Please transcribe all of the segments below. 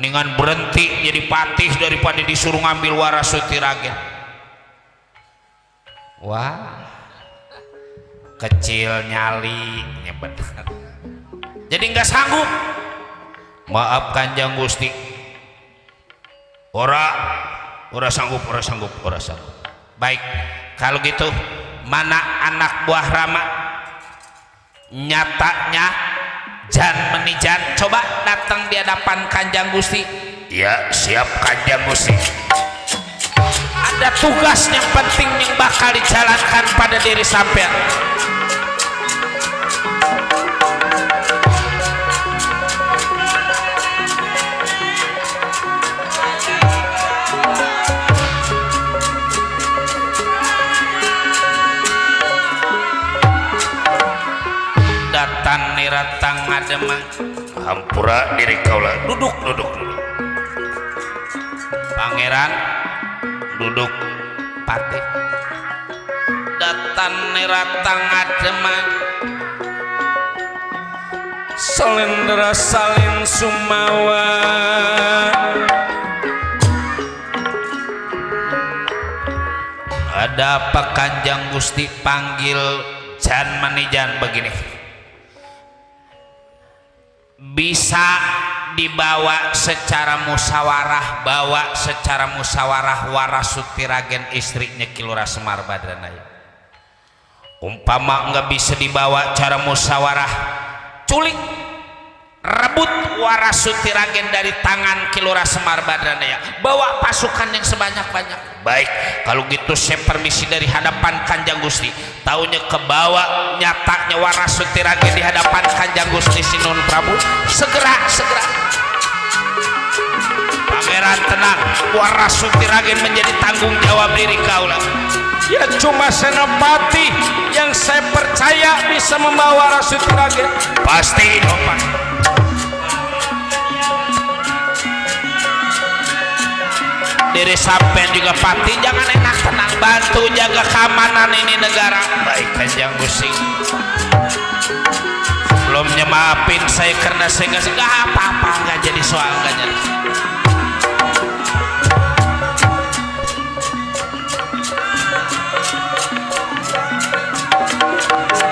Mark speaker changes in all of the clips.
Speaker 1: mendingan berhenti jadi patih daripada disuruh ngambil Warasuti Ragen. Wah, kecil nyali bener. Jadi nggak sanggup. Maaf Kanjeng Gusti, ora sanggup. Baik, kalau gitu mana anak buah Rama? Nyatanya Jan Menijan, coba datang di hadapan Kanjeng Gusti. Ya, siap Kanjeng Gusti. Ada tugas yang penting yang bakal dijalankan pada diri sampean. Datan niratang ngademang hampura diri kaula. Duduk. Pangeran duduk patih. Datan niratang ngademang salendra salin sumawa. Ada apa Kanjeng Gusti panggil Jan Menijan begini? Bisa dibawa secara musyawarah, Warasuti Ragen istrinya Ki Lurah Semar Badranaya. Umpama nggak bisa dibawa cara musyawarah, culik rebut Warasuti Ragen dari tangan Ki Lurah Semar Badranaya, bawa pasukan yang sebanyak-banyak. Baik, kalau gitu saya permisi dari hadapan Kanjeng Gusti. Taunya kebawa nyatanya Warasuti Ragen di hadapan Kanjeng Gusti Sinun Prabu. Segera. Pangeran tenang, Warasuti Ragen menjadi tanggung jawab diri kaula. Ya cuma Senopati yang saya percaya bisa membawa Warasuti Ragen. Pasti Pak. Diri sampean juga Pati jangan enak tenang, bantu jaga keamanan ini negara. Baik Kanjeng Gusti. Sebelumnya maafin saya karena saya nggak apa-apa, nggak jadi soal, nggak jadi.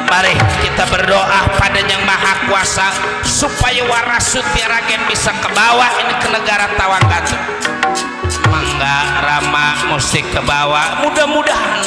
Speaker 1: Mari kita berdoa pada Yang Maha Kuasa supaya Warasuti Ragen bisa ke bawah ini ke negara Tawanggatung. Mangga Rama musik ke bawah, mudah-mudahan.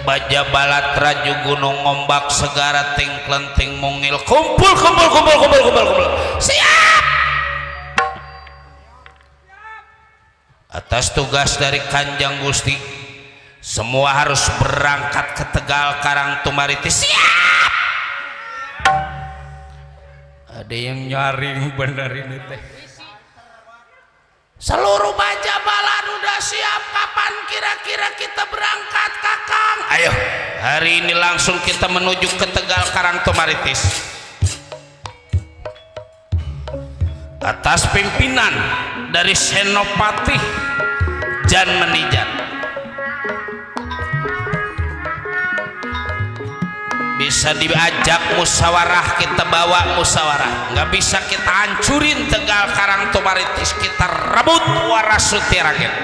Speaker 1: Baja balat raju gunung ombak segara ting klenting mungil kumpul. Siap. Atas tugas dari Kanjeng Gusti, semua harus berangkat ke Tegal Karangtumaritis. Siap. Ada yang nyaring bener ini teh. Seluruh baja balan udah siap. Kapan kira-kira kita berangkat Kakang? Ayo, hari ini langsung kita menuju ke Tegal Karangtumaritis. Atas pimpinan dari Senopati Jan Menijan. Bisa diajak musyawarah, kita bawa musyawarah. Nggak bisa kita hancurin Tegal Karangtumaritis, kita rebut Warasuti Ragen.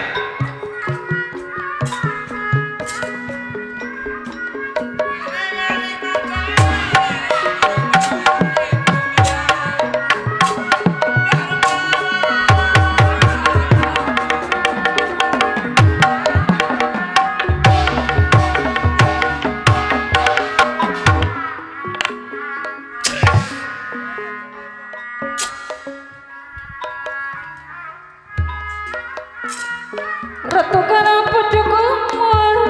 Speaker 2: Ratu Karang Pucuk Umur,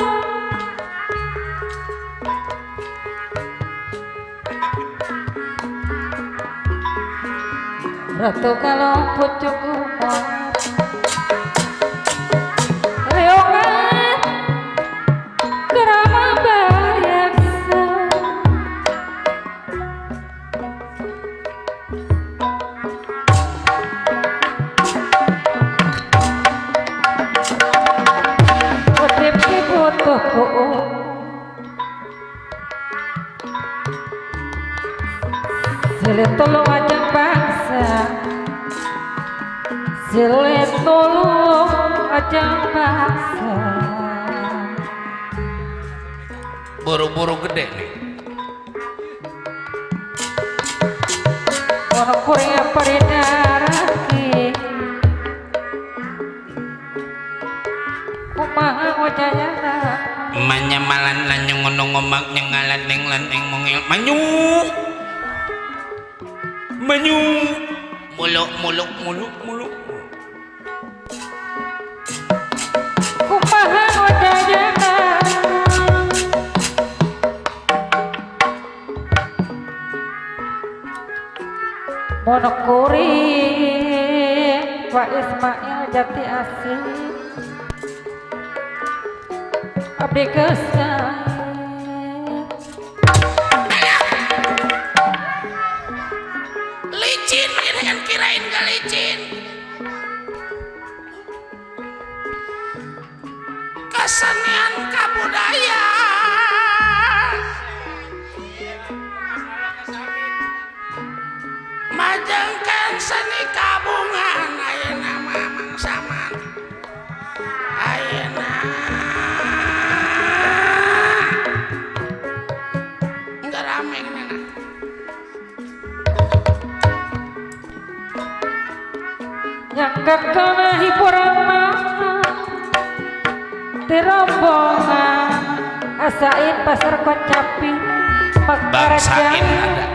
Speaker 2: Ratu Karang Pucuk Umur, Leongan Sile tulung aja bangsa, sile tulung aja bangsa.
Speaker 1: Buru-buru gede nih.
Speaker 2: Ono kuring paridaraki, kumaha wajayana.
Speaker 1: Manyamalan nanyung ngono ngomak nyengalan ning lanteng mungil manyu. Manyu muluk muluk muluk muluk.
Speaker 2: Kumaha wajayana. Monokuri Pak Ismail Jati Asih abdi kesayang
Speaker 1: Licin kirain kirain gak licin. Kesenian kabudayaan majengkeun seni kabungan ayeuna mamang saman ayeuna enggak rame nana
Speaker 2: yang kakana hiburan di rombongan asain pasar Kocapi
Speaker 1: bangsain ada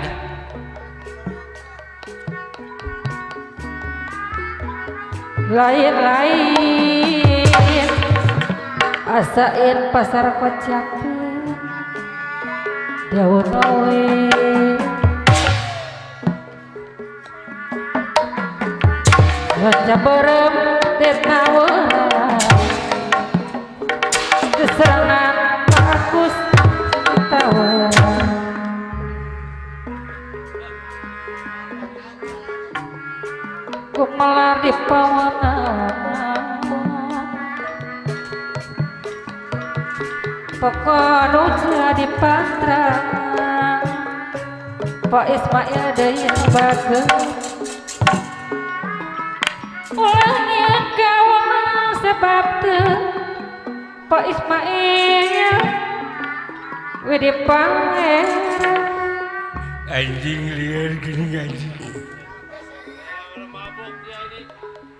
Speaker 2: lain-lain asain pasar Kocapi daunawe baca berem ditawuran keserangan bagus tawaran kumalar di pawanan pokoknya jadi pantran Pak Ismail deui bageus ulangnya kawan sebab teu Pak Ismail Widi Pangeran
Speaker 1: anjing liar gini anjing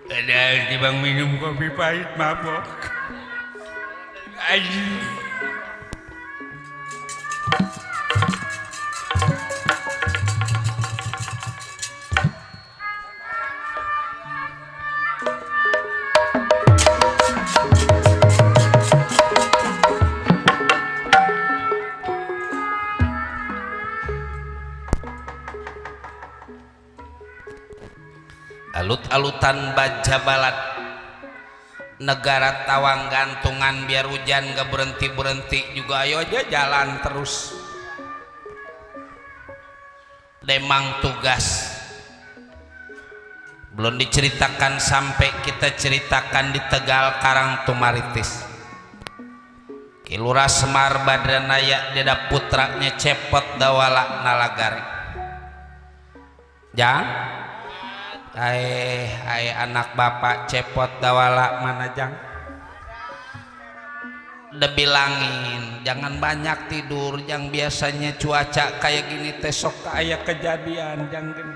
Speaker 1: ada tibang minum kopi pahit mabok anjing alut-alutan baja balat negara tawang gantungan biar hujan gak berhenti-berhenti juga ayo aja jalan terus demang tugas belum diceritakan sampai kita ceritakan di Tegal Karang Tumaritis Kilura Semar Badranaya deda putranya cepot dawala nalagari jang Hai anak bapak cepot dawala mana jang udah bilangin jangan banyak tidur yang biasanya cuaca kayak gini tesok kayak kejadian jangan gini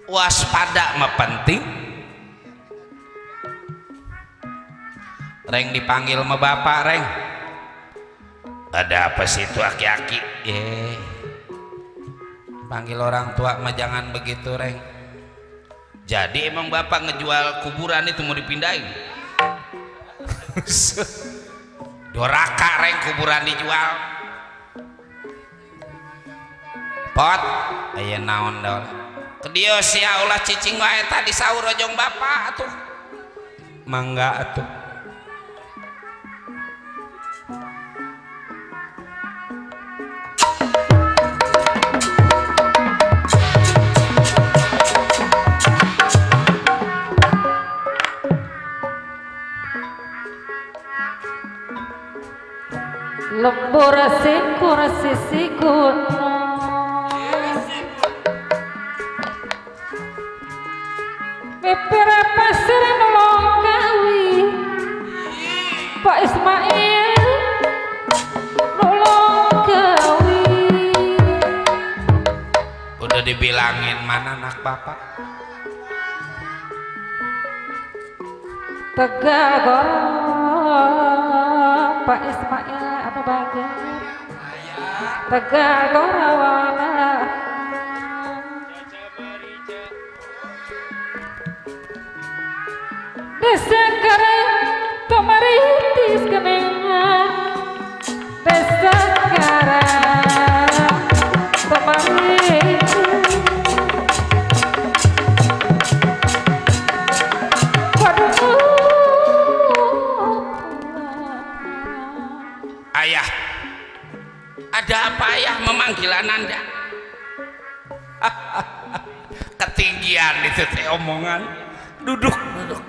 Speaker 1: waspada mah penting reng dipanggil sama bapak reng ada apa sih itu aki-aki panggil orang tua mah jangan begitu reng jadi emang bapak ngejual kuburan itu mau dipindahin doraka reng kuburan dijual pot aya naon daun kedios ya ulah cicing wae tadi sahur ojong bapak atuh mangga atuh
Speaker 2: lembur sikur sisi gunung
Speaker 1: dibilangin mana anak bapak.
Speaker 2: Tegal gorong Pak Ismail Abu Bakar Tegal gorawana desa karang tomaritis kenengan desa karang tomaritis
Speaker 1: Ayah, ada apa ayah memanggil Ananda? Ketinggian itu teh omongan. Duduk, duduk.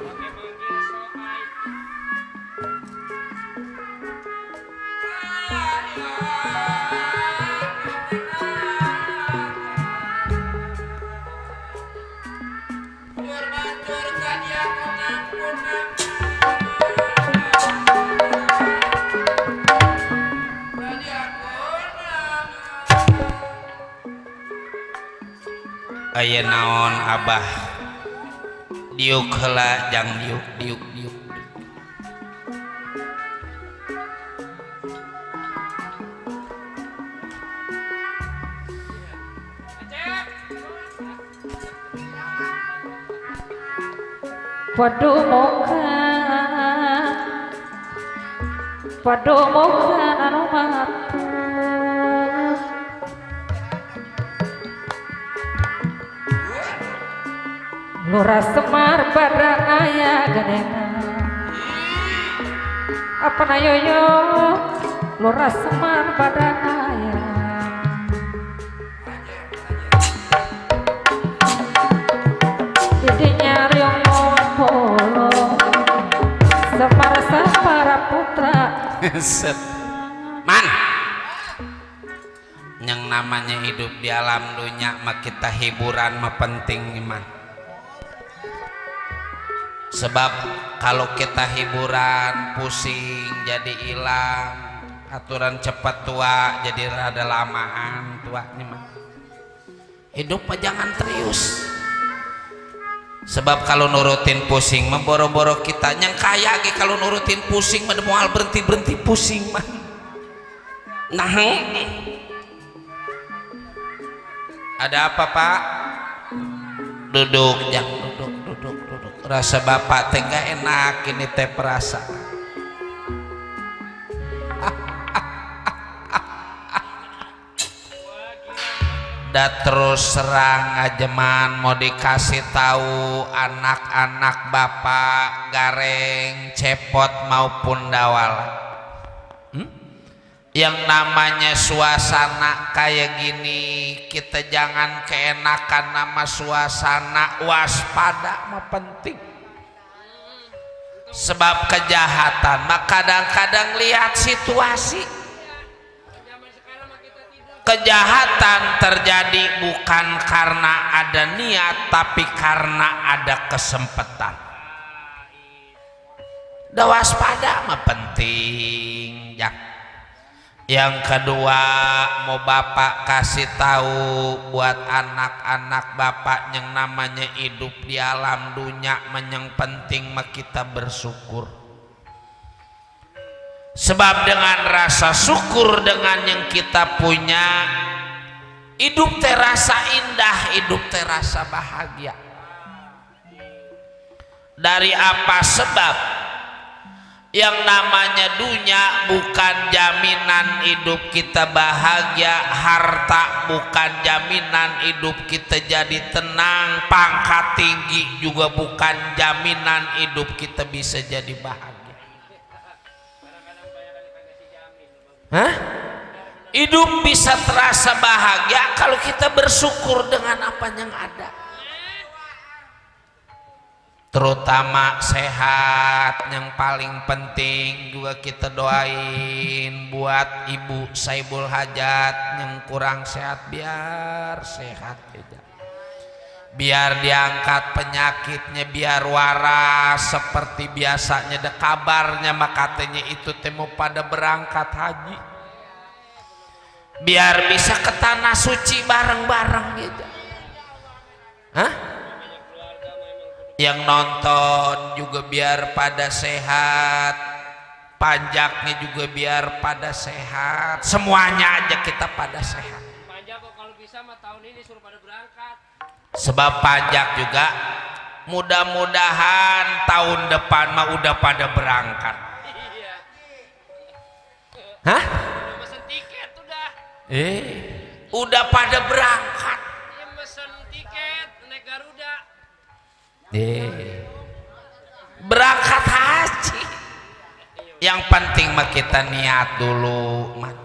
Speaker 1: Aya naon abah diuk heula jang diuk
Speaker 2: Padumokan anu matu Lurah Semar badan aya gedengan apa na yoyo Lurah Semar badan aya didinya riong polo Semar para putra
Speaker 1: set man yang namanya hidup di alam dunia mah kita hiburan mah penting man. Sebab kalau kita hiburan pusing jadi hilang, aturan cepat tua jadi rada lamaan tuanya mah. Hidup mah jangan serius. Sebab kalau nurutin pusing mah boro-boro kita yang kaya ge kalau nurutin pusing mah moal berhenti pusing mah. Nah, ada apa Pak? Duduk jang duduk. Rasa bapak teh gak enak ini teh perasa. Da terus serang ajeman mau dikasih tahu anak-anak bapak gareng cepot maupun dawal. Yang namanya suasana kayak gini kita jangan keenakan nama suasana, waspada mah penting. Sebab kejahatan mah kadang-kadang lihat situasi. Kejahatan terjadi bukan karena ada niat tapi karena ada kesempatan. Da waspada mah penting ya. Yang kedua mau bapak kasih tahu buat anak-anak bapak yang namanya hidup di alam dunia yang penting mah kita bersyukur. Sebab dengan rasa syukur dengan yang kita punya hidup terasa indah, hidup terasa bahagia. Dari apa sebab? Yang namanya dunia bukan jaminan hidup kita bahagia, harta bukan jaminan hidup kita jadi tenang, pangkat tinggi juga bukan jaminan hidup kita bisa jadi bahagia. Hah? Hidup bisa terasa bahagia kalau kita bersyukur dengan apa yang ada. Terutama sehat yang paling penting juga kita doain buat ibu Saibul Hajat yang kurang sehat biar sehat aja. Biar diangkat penyakitnya, biar waras seperti biasanya. Ada kabarnya makanya itu temu pada berangkat haji. Biar bisa ke tanah suci bareng-bareng gitu. Hah? Yang nonton juga biar pada sehat, pajaknya juga biar pada sehat, semuanya aja kita pada sehat.
Speaker 3: Pajak kok kalau bisa mah tahun ini suruh pada berangkat.
Speaker 1: Sebab pajak juga mudah-mudahan tahun depan mah udah pada berangkat.
Speaker 3: Iya.
Speaker 1: Hah?
Speaker 3: Udah mesen tiket udah.
Speaker 1: Udah pada berangkat.
Speaker 3: Iya mesen tiket naik Garuda.
Speaker 1: Berangkat haji. Yang penting mah kita niat dulu, Mat.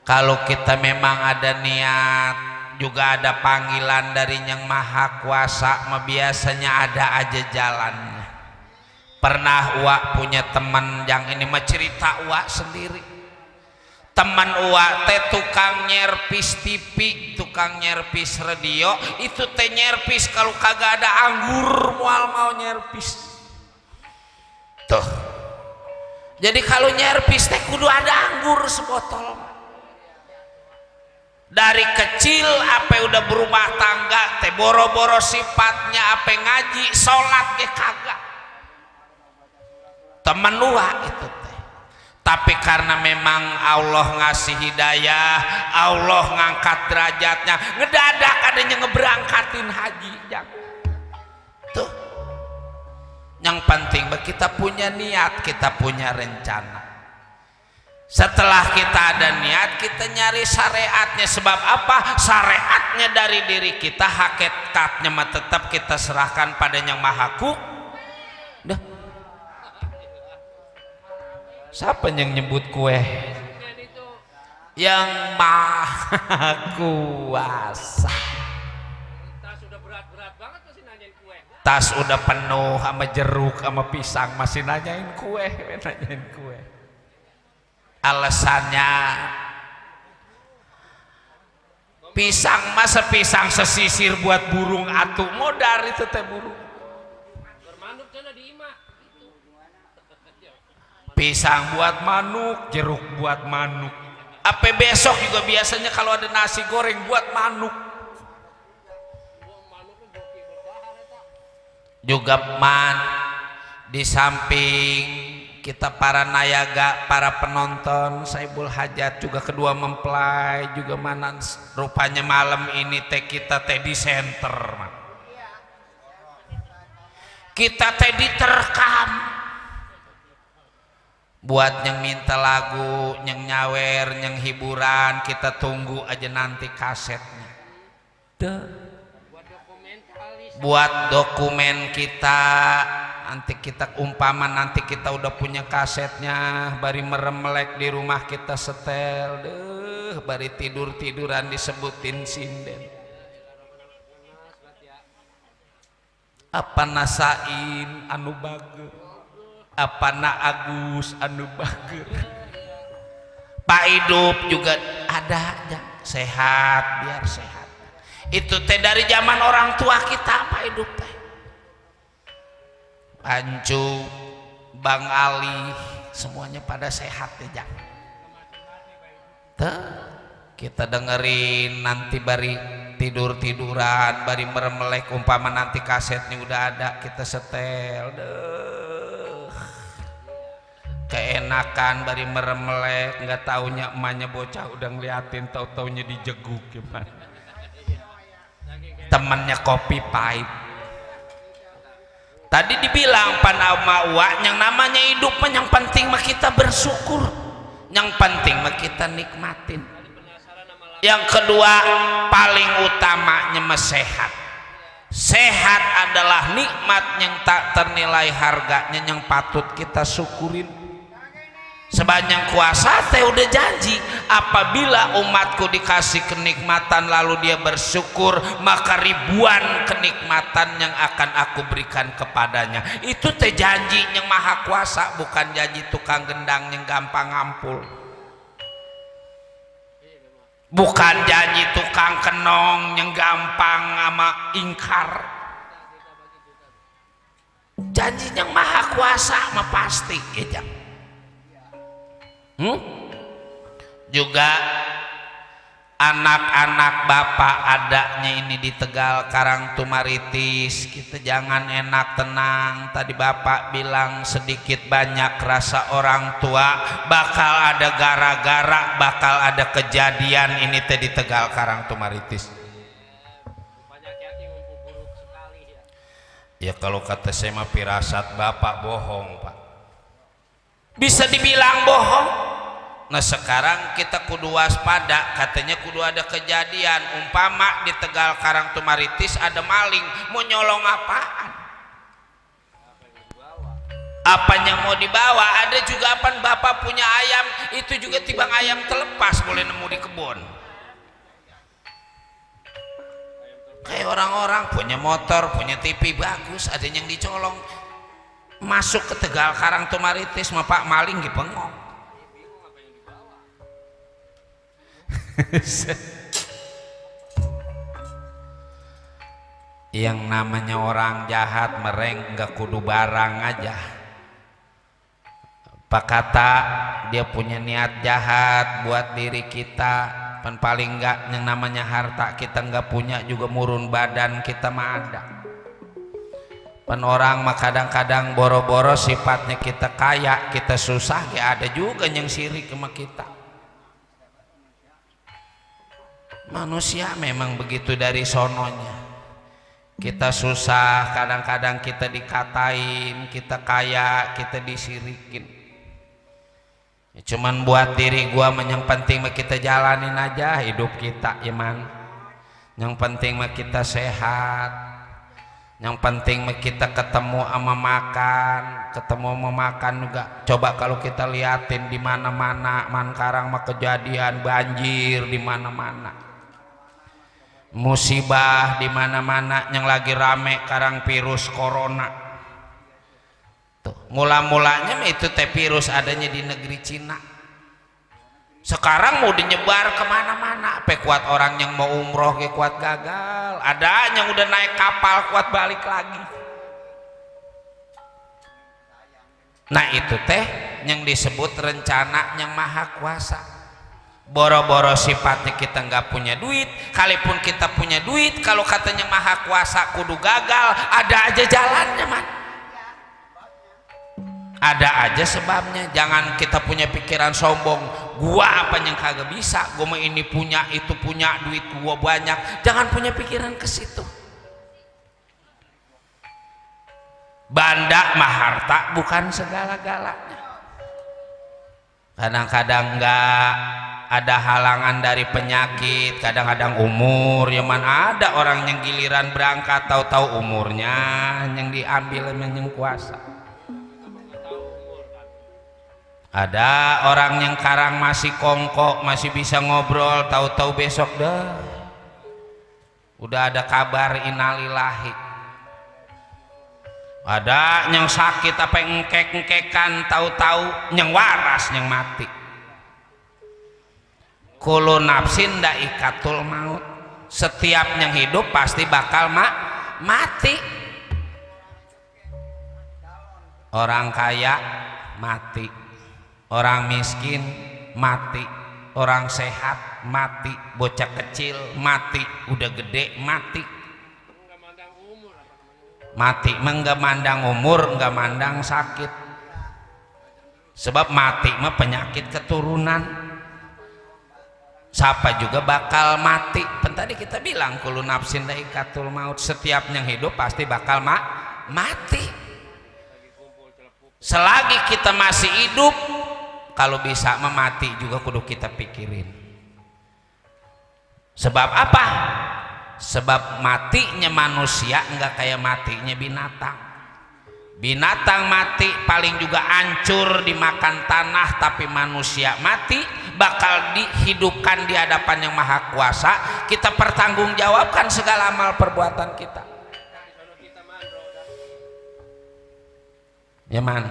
Speaker 1: Kalau kita memang ada niat, juga ada panggilan dari Yang Maha Kuasa, mah biasanya ada aja jalannya. Pernah Uwa punya teman yang ini mah cerita Uwa sendiri. Teman Uwa teh tukang nyerpis TV, tukang nyerpis radio, itu teh nyerpis kalau kagak ada anggur mual mau nyerpis. Tuh. Jadi kalau nyerpis teh kudu ada anggur sebotol. Dari kecil apa udah berumah tangga teh boro-boro sifatnya apa ngaji sholat ge kagak. Temen Uwa itu teh. Tapi karena memang Allah ngasih hidayah, Allah ngangkat derajatnya, ngedadak adanya ngeberangkatin haji. Tuh. Yang penting kita punya niat, kita punya rencana. Setelah kita ada niat, kita nyari syariatnya. Sebab apa? Syariatnya dari diri kita, hakikatnya mah tetap kita serahkan pada Yang Maha Kuasa. Siapa yang nyebut kue? Yang Maha Kuasa.
Speaker 3: Tas udah berat-berat banget masih nanyain kue.
Speaker 1: Tas udah penuh sama jeruk sama pisang masih nanyain kue, nanyain kue. Alasannya pisang masa pisang sesisir buat burung atuh modar itu teh burung.
Speaker 3: Bermanuk sana di imah.
Speaker 1: Pisang buat manuk, jeruk buat manuk. Apa besok juga biasanya kalau ada nasi goreng buat manuk. Juga di samping kita para nayaga, para penonton Saibul Hajat juga kedua mempelai juga mana rupanya malam ini teh kita teh di center. Kita teh diterkam. Buat yang minta lagu, yang nyawer, yang hiburan, kita tunggu aja nanti kasetnya. Buat dokumen kita, nanti kita umpama nanti kita udah punya kasetnya, bari merem melek di rumah kita setel, bari tiduran disebutin sinden. Apa nasain anu bager, apa na Agus anu bager. Pak hidup juga ada aja, sehat biar sehat. Itu teh dari zaman orang tua kita Pak hidup teh. Ancu, Bang Ali, semuanya pada sehat ya Jang. Kita dengerin nanti bari tiduran, bari meremelek umpama nanti kasetnya udah ada kita setel deh. Keenakan bari meremelek, nggak taunya emaknya bocah udah ngeliatin, tau-taunya dijeguk gimana. Temannya kopi pahit. Tadi dibilang panama yang namanya hidup mah yang penting mah kita bersyukur, yang penting mah kita nikmatin. Yang kedua paling utamanya mah sehat. Sehat adalah nikmat yang tak ternilai harganya yang patut kita syukurin. Sebanyak kuasa teh udah janji, apabila umatku dikasih kenikmatan lalu dia bersyukur, maka ribuan kenikmatan yang akan aku berikan kepadanya. Itu teh janji yang Maha Kuasa, bukan janji tukang gendang yang gampang ngampul, bukan janji tukang kenong yang gampang sama ingkar. Janji yang Maha Kuasa mah pasti ya. Juga anak-anak bapak adanya ini di Tegal Karangtumaritis, kita jangan enak tenang. Tadi bapak bilang sedikit banyak rasa orang tua bakal ada gara-gara, bakal ada kejadian ini teh di Tegal Karangtumaritis.
Speaker 3: Banyak yatim buruk sekali ya.
Speaker 1: Ya kalau kata saya mah firasat bapak bohong pak, bisa dibilang bohong. Nah sekarang kita kudu waspada, katanya kudu ada kejadian. Umpama di Tegal Karangtumaritis ada maling, mau nyolong apaan? Apanya mau dibawa? Ada juga apaan, bapak punya ayam, itu juga tibang ayam terlepas boleh nemu di kebun. Kayak orang-orang punya motor, punya TV bagus, ada yang dicolong. Masuk ke Tegal Karangtumaritis mah pak maling dipengong. Yang namanya orang jahat mereng nggak kudu barang aja. Pak kata dia punya niat jahat buat diri kita, pan paling nggak yang namanya harta kita nggak punya juga murun badan kita mah ada. Pan orang mah kadang-kadang boro-boro sifatnya kita kaya, kita susah ya ada juga yang sirik sama kita. Manusia memang begitu dari sononya. Kita susah, kadang-kadang kita dikatain, kita kaya, kita disirikin. Ya, cuman buat diri gua yang penting mah kita jalanin aja hidup kita, iman. Yang penting mah kita sehat. Yang penting mah kita ketemu sama makan juga. Coba kalau kita liatin di mana-mana, Mankarang mah kejadian banjir di mana-mana. Musibah di mana-mana yang lagi rame karang virus corona. Tuh, mula-mulanya itu teh virus adanya di negeri Cina. Sekarang mau dinyebar kemana-mana. Apa kuat orang yang mau umroh ke kuat gagal. Ada yang udah naik kapal kuat balik lagi. Nah itu teh yang disebut rencana yang maha kuasa. Boro-boro sifatnya kita nggak punya duit, kalaupun kita punya duit, kalau katanya maha kuasa kudu gagal, ada aja jalannya man. Ada aja sebabnya. Jangan kita punya pikiran sombong, gua apa yang kagak bisa, gua mau ini punya itu punya, duit gua banyak. Jangan punya pikiran ke situ. Banda mah harta bukan segala-galanya. Kadang-kadang nggak ada halangan dari penyakit, kadang-kadang umur, ya mana ada orang yang giliran berangkat tahu-tahu umurnya yang diambil yang kuasa. Ada orang yang karang masih kongkok, masih bisa ngobrol, tahu-tahu besok dah udah ada kabar innalillahi. Ada yang sakit apa yang engkek-engkekan, tahu-tahu yang waras yang mati. Kullu nafsin dha'iqatul maut. Setiap yang hidup pasti bakal mati. Orang kaya mati, orang miskin mati, orang sehat mati, bocah kecil mati, udah gede mati. Mati enggak mandang umur, enggak mandang sakit. Sebab mati mah penyakit keturunan. Siapa juga bakal mati. Tadi kita bilang kullu nafsin dha'iqatul maut. Setiap yang hidup pasti bakal mati. Selagi kita masih hidup, kalau bisa mati juga kudu kita pikirin. Sebab apa? Sebab matinya manusia enggak kayak matinya binatang. Binatang mati paling juga hancur dimakan tanah, tapi manusia mati bakal dihidupkan di hadapan yang maha kuasa. Kita pertanggungjawabkan segala amal perbuatan kita. Ya man,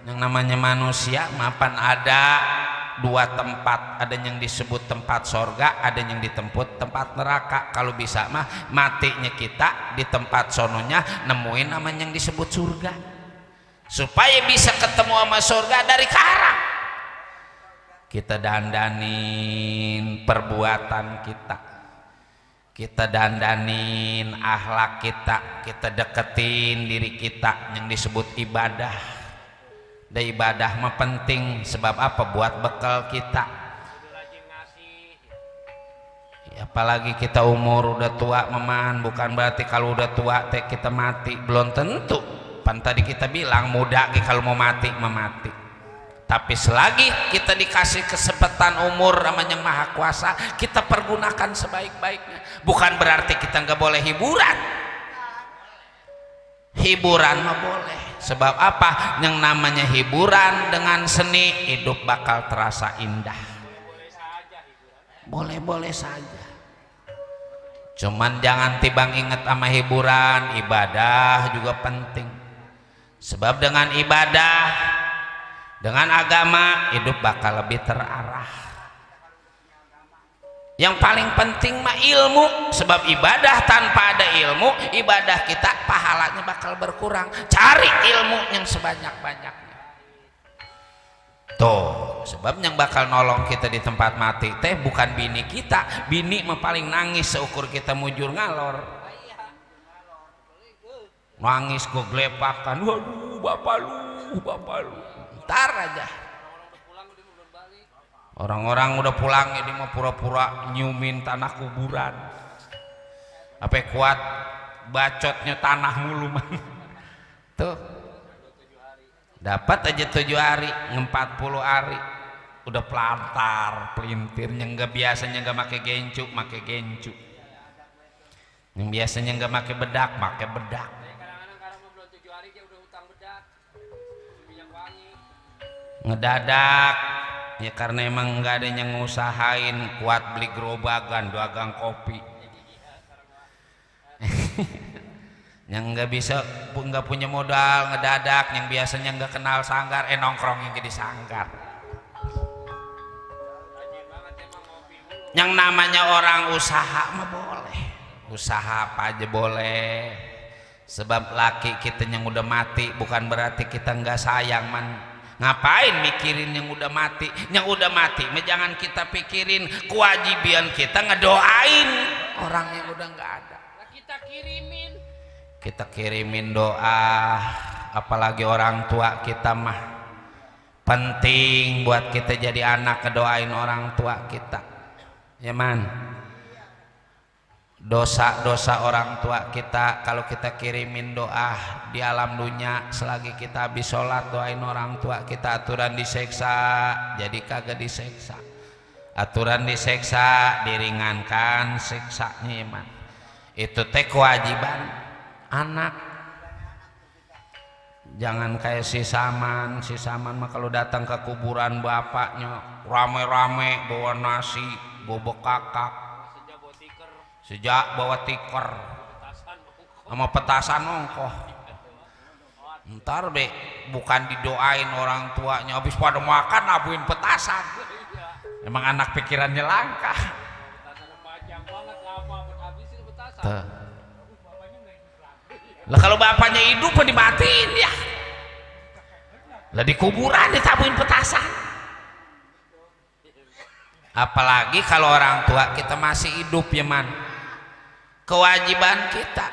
Speaker 1: yang namanya manusia mapan ada dua tempat, ada yang disebut tempat sorga, ada yang ditemput tempat neraka. Kalau bisa mah matinya kita di tempat sononya nemuin namanya yang disebut surga, supaya bisa ketemu sama surga dari karang. kita dandanin perbuatan kita dandanin akhlak kita deketin diri kita yang disebut ibadah. Dan ibadah mah penting sebab apa? Buat bekal kita. Ya, apalagi kita umur udah tua meman, bukan berarti kalau udah tua teh kita mati, belum tentu. Pan tadi kita bilang muda kalau mau mati memati. Tapi selagi kita dikasih kesempatan umur namanya Maha Kuasa, kita pergunakan sebaik-baiknya. Bukan berarti kita nggak boleh hiburan. Hiburan mah boleh. Sebab apa? Yang namanya hiburan dengan seni, hidup bakal terasa indah. Boleh-boleh saja. Cuman jangan tibang inget sama hiburan, ibadah juga penting. Sebab dengan ibadah, dengan agama, hidup bakal lebih terarah. Yang paling penting mah ilmu. Sebab ibadah tanpa ada ilmu, ibadah kita pahalanya bakal berkurang. Cari ilmu yang sebanyak-banyaknya. Tuh, sebab yang bakal nolong kita di tempat mati teh bukan bini kita. Bini mah paling nangis seukur kita mujur ngalor. Nangis goglepakan, waduh bapak lu. Ntar aja. Orang-orang udah pulang ya, dia mau pura-pura nyumin tanah kuburan. Apa kuat bacotnya tanah mulu man. Tuh. Dapat aja 7 hari, 40 hari. Udah pelantar, pelintirnya nggak biasanya nggak make gencu. Yang biasanya nggak make bedak.
Speaker 3: Kadang-kadang mau belum 7 hari dia udah utang bedak. Minyak wangi.
Speaker 1: Ngedadak. Ya karena emang nggak ada yang ngusahain kuat beli gerobakan dagang kopi. Yang nggak bisa, nggak punya modal ngedadak, yang biasanya nggak kenal sanggar, nongkrong yang jadi sanggar. Yang namanya orang usaha mah boleh, usaha apa aja boleh. Sebab laki kita yang udah mati bukan berarti kita nggak sayang man. Ngapain mikirin yang udah mati? Yang udah mati jangan kita pikirin, kewajiban kita ngedoain orang yang udah nggak ada. Kita kirimin doa, apalagi orang tua kita mah penting buat kita jadi anak ngedoain orang tua kita. Ya man. Dosa-dosa orang tua kita kalau kita kirimin doa di alam dunia, selagi kita habis sholat doain orang tua kita, aturan diseksa jadi kagak diseksa, aturan diseksa diringankan siksanya iman. Itu teh kewajiban anak. Jangan kayak si Saman mah kalau datang ke kuburan bapaknya rame-rame bawa nasi, bawa kakak, sejak bawa tikar sama petasan ongkoh. Ntar be bukan didoain orang tuanya, habis pada makan nabuin petasan. Emang anak pikirannya langka. Lah kalau bapaknya hidup dimatiin ya. Lah di kuburan ditabuin petasan. Apalagi kalau orang tua kita masih hidup ya man. Kewajiban kita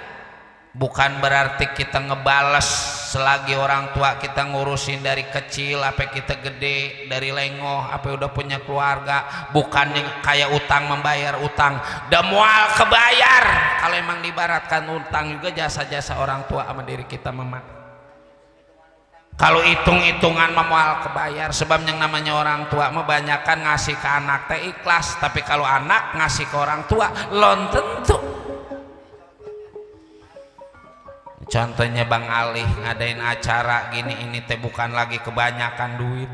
Speaker 1: bukan berarti kita ngebales selagi orang tua kita ngurusin dari kecil apa kita gede, dari lengoh apa udah punya keluarga, bukan yang kayak utang membayar utang dan mual kebayar. Kalau emang dibaratkan utang juga jasa-jasa orang tua sama diri kita memang. Kalau hitung-hitungan memual kebayar, sebab yang namanya orang tua kebanyakan ngasih ke anak teh ikhlas, tapi kalau anak ngasih ke orang tua lon tentu. Contohnya Bang Ali ngadain acara gini, ini teh bukan lagi kebanyakan duit,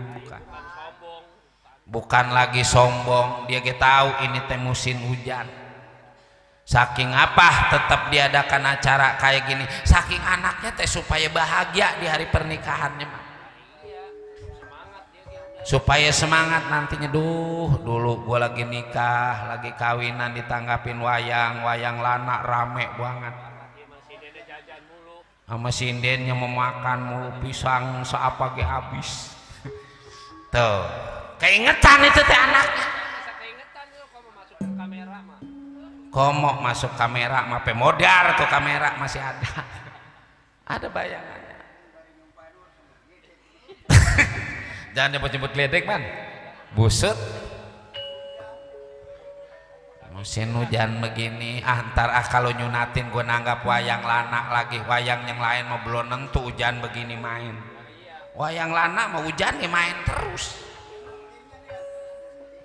Speaker 1: bukan lagi sombong, dia tahu ini teh musim hujan. Saking apa tetap diadakan acara kayak gini, saking anaknya teh supaya bahagia di hari pernikahannya, supaya semangat nantinya. Dulu gua lagi nikah, lagi kawinan, ditanggapin wayang lana rame banget. Sama sindennya memakan mulu pisang seapa ge habis. Tuh keingetan itu teh anaknya.
Speaker 3: Masa keingetan lu kamu masuk ke kamera mah.
Speaker 1: Komo masuk kamera mah pemodar tuh kamera masih ada. Ada bayangannya. Jangan nyebut-nyebut ledek man. Busut. Musim hujan begini antar kalau nyunatin gue nanggap wayang lana lagi, wayang yang lain mau belum nentu hujan begini main. Wayang lana mau hujan ya main terus.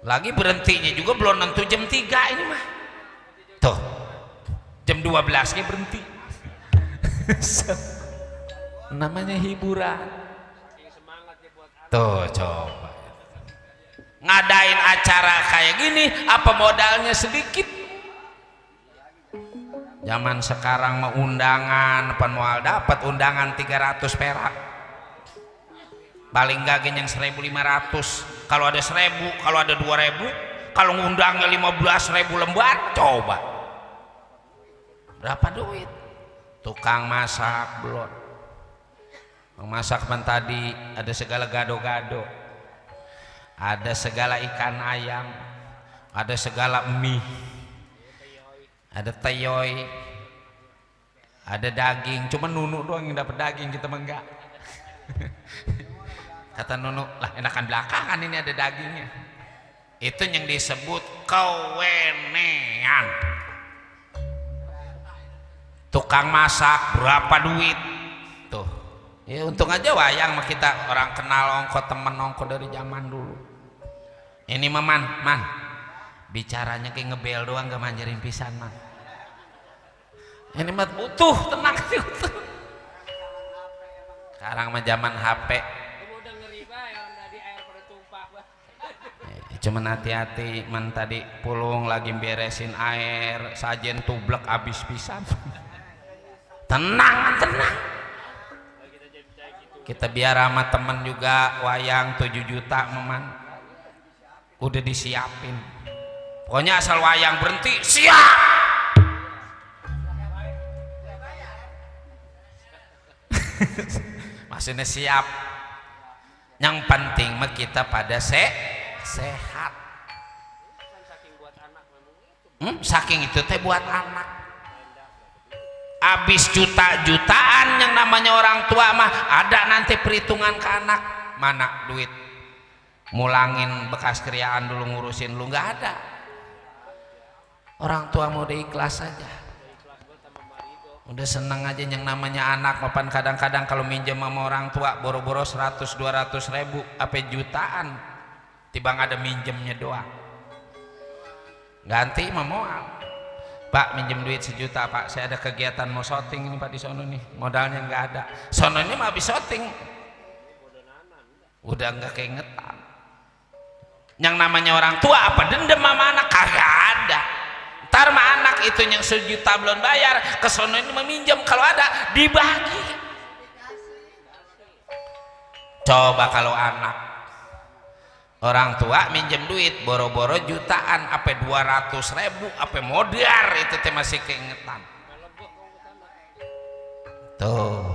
Speaker 1: Lagi berhentinya juga belum nentu jam 3 ini mah. Tuh jam 12 nya berhenti. Namanya hiburan. Tuh coba ngadain acara kayak gini apa modalnya sedikit. Zaman sekarang mau undangan penual dapat undangan 300 perak, paling gak yang 1.500, kalau ada 1.000, kalau ada 2.000, kalau ngundangnya 15.000 lembar, coba berapa duit. Tukang masak belum masak tadi ada segala gado-gado, ada segala ikan ayam, ada segala mie, ada teyoy, ada daging. Cuma Nunu doang yang dapat daging, kita mah enggak. Kata Nunu, lah enakan belakangan ini ada dagingnya. Itu yang disebut kewenean. Tukang masak berapa duit tuh ya, untung aja wayang mah kita orang kenal ongko, temen ongko dari zaman dulu. Ini mah man bicaranya kayak ngebel doang, gak manjarin pisan man. Ini mah butuh tenang sih. Sekarang mah zaman HP.
Speaker 3: Udah ngeri bah yang tadi air pada tumpah bah.
Speaker 1: Cuman hati-hati man, tadi pulung lagi beresin air sajen tublek abis pisan. Tenang. Kita biar sama temen juga wayang 7 juta meman udah disiapin. Pokoknya asal wayang berhenti siap. Maksudnya siap. Yang penting mah kita pada sehat. Saking itu teh buat anak. Habis juta-jutaan yang namanya orang tua mah ada nanti perhitungan ke anak. Mana duit mulangin bekas kriaan dulu ngurusin lu, nggak ada. Orang tua mau ikhlas aja, udah seneng aja. Yang namanya anak mapan kadang-kadang kalau minjem sama orang tua boro-boro 100-200 ribu apa jutaan, tiba ada minjemnya doang. Ganti mah moal, Pak minjem duit 1 juta Pak, saya ada kegiatan mau syuting ini Pak di sono nih, modalnya nggak ada. Sono ini mah habis syuting udah nggak keingetan. Yang namanya orang tua apa dendam sama anak, kagak ada. Ntar mah anak itu yang 1 juta belum bayar ke sono ini meminjam, kalau ada dibagi. Coba kalau anak orang tua minjem duit boro-boro jutaan apa 200 ribu apa modar, itu teh masih keingetan tuh.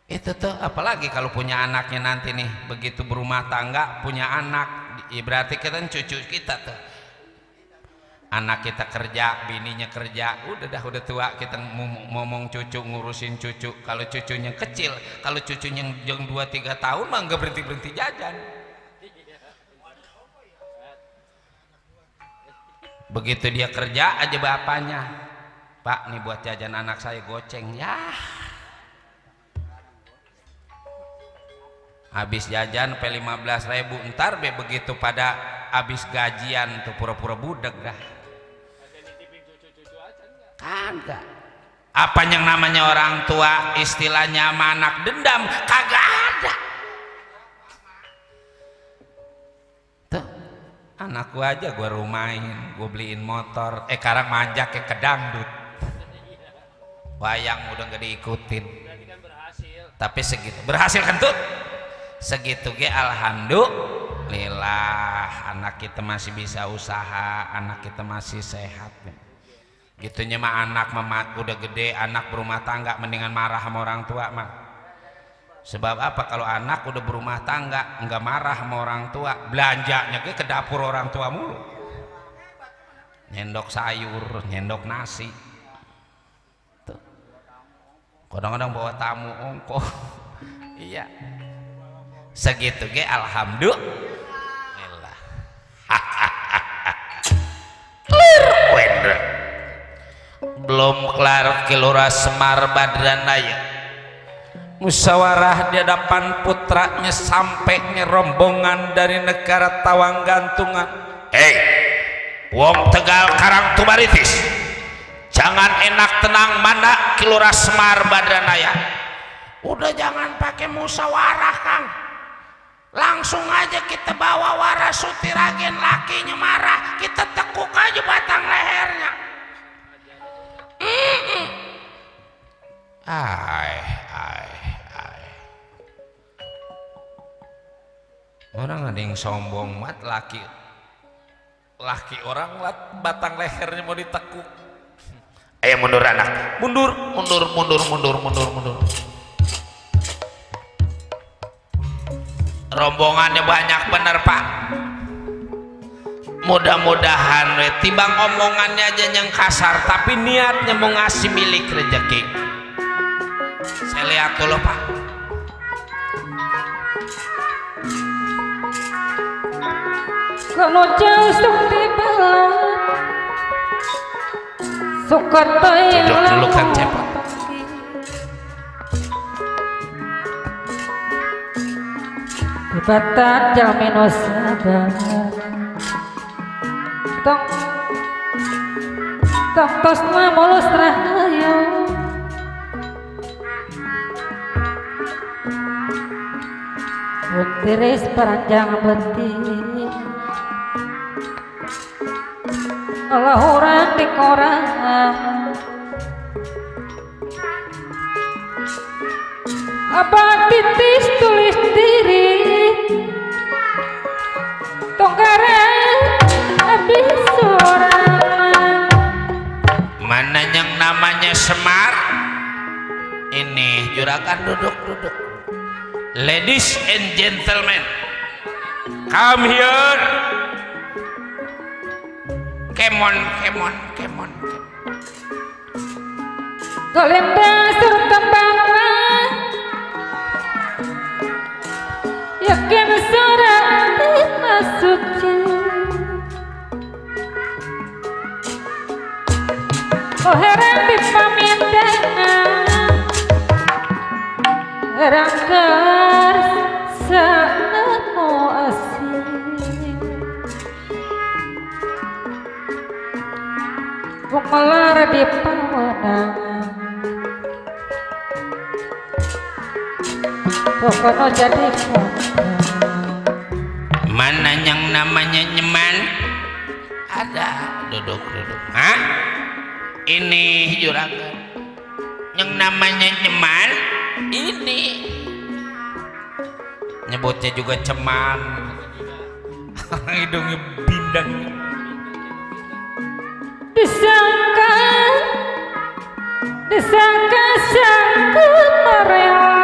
Speaker 1: Itu tuh apalagi kalau punya anaknya nanti nih, begitu berumah tangga punya anak, berarti kita cucu kita tuh. Anak kita kerja, bininya kerja, udah tua kita ngomong cucu, ngurusin cucu. Kalau cucunya kecil, kalau cucunya yang 2-3 tahun mah nggak berhenti jajan. Begitu dia kerja aja bapaknya, Pak nih buat jajan anak saya goceng ya. Habis jajan pe 15 ribu, ntar be begitu pada habis gajian tuh pura-pura budek dah. Kagak. Apa yang namanya orang tua istilahnya sama anak dendam, kagak ada. Tuh anakku aja gua rumahin, gua beliin motor, sekarang manjak ke dangdut. Wayang udah gak diikutin. Tapi segitu berhasil kan tuh? Segitu ge alhamdulillah, anak kita masih bisa usaha, anak kita masih sehat. Gitunya mah anak mah udah gede, anak berumah tangga mendingan marah sama orang tua mah. Sebab apa? Kalau anak udah berumah tangga nggak marah sama orang tua, belanjanya ke dapur orang tua mulu, nyendok sayur, nyendok nasi. Tuh. Kadang-kadang bawa tamu ongko. Iya. Segitu ge alhamdulillah. Belum kelar Kilora Semar Badranaya musyawarah di hadapan putranya sampainya rombongan dari negara Tawang Gantungan. Wong Tegal Karang Tumaritis, jangan enak tenang mana Kilora Semar Badranaya. Udah jangan pakai musyawarah Kang, langsung aja kita bawa Warasuti Ragen, lakinya marah kita tekuk aja batang lehernya. Orang ada yang sombong mat, laki orang batang lehernya mau ditekuk. Ayo mundur anak, mundur. Rombongannya banyak bener Pak. Mudah-mudahan tibang omongannya aja yang kasar, tapi niatnya mau ngasih milik rezeki. Saya lihat dulu Pak.
Speaker 2: Kalau jauh seperti belah suka
Speaker 1: duduk dulu Kang Cepot.
Speaker 2: Batan jalmeno sabar tong tosna mulus rahayu Butiris peranjang beti Allah orang di koran abang titis tulis diri tongkarang habis sorangan.
Speaker 1: Mana yang namanya Semar? Ini juragan duduk. Ladies and gentlemen, come here. Come on.
Speaker 2: Golenda serta bangla yakin surat suci oh herang dipamindangan herang kersanamu asih melar di pawenangan pokoknya jadi
Speaker 1: mana yang namanya nyeman? Ada, duduk. Hah? Ini juragan. Yang namanya nyeman? Ini. Nyebutnya juga ceman. Hidungnya bindang.
Speaker 2: disangka sangkut merela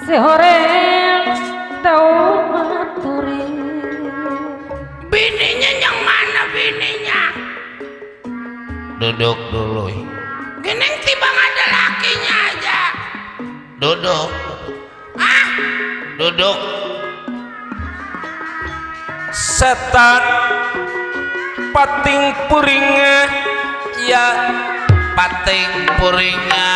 Speaker 2: sehoreng daun maturi
Speaker 1: bininya yang mana bininya? Duduk dulu. Geneng tibang ada lakinya aja. Duduk. Duduk. Setan pating puringa ya pating puringa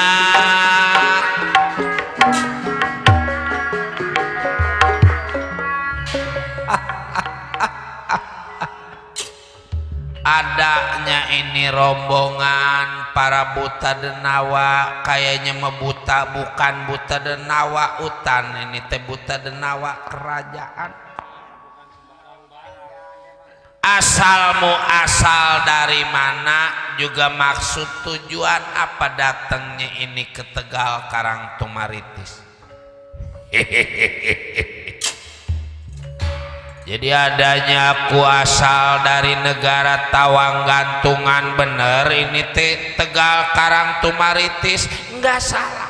Speaker 1: adanya ini rombongan para buta denawa, kayaknya mebuta bukan buta denawa utan, ini teh buta denawa kerajaan. Asalmu asal dari mana, juga maksud tujuan apa datangnya ini ke Tegal Karang Tumaritis. Jadi adanya aku asal dari negara Tawang Gantungan bener ini Tegal Karang Tumaritis nggak salah.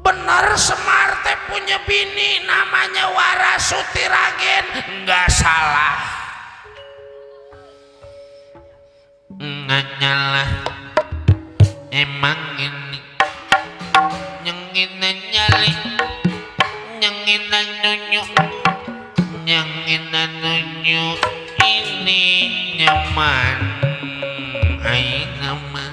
Speaker 1: Bener Semar teh punya bini namanya Warasuti Ragen nggak salah. Nganyalah emang ini nyengin nyali nyengin nunyu ini nyaman ai nama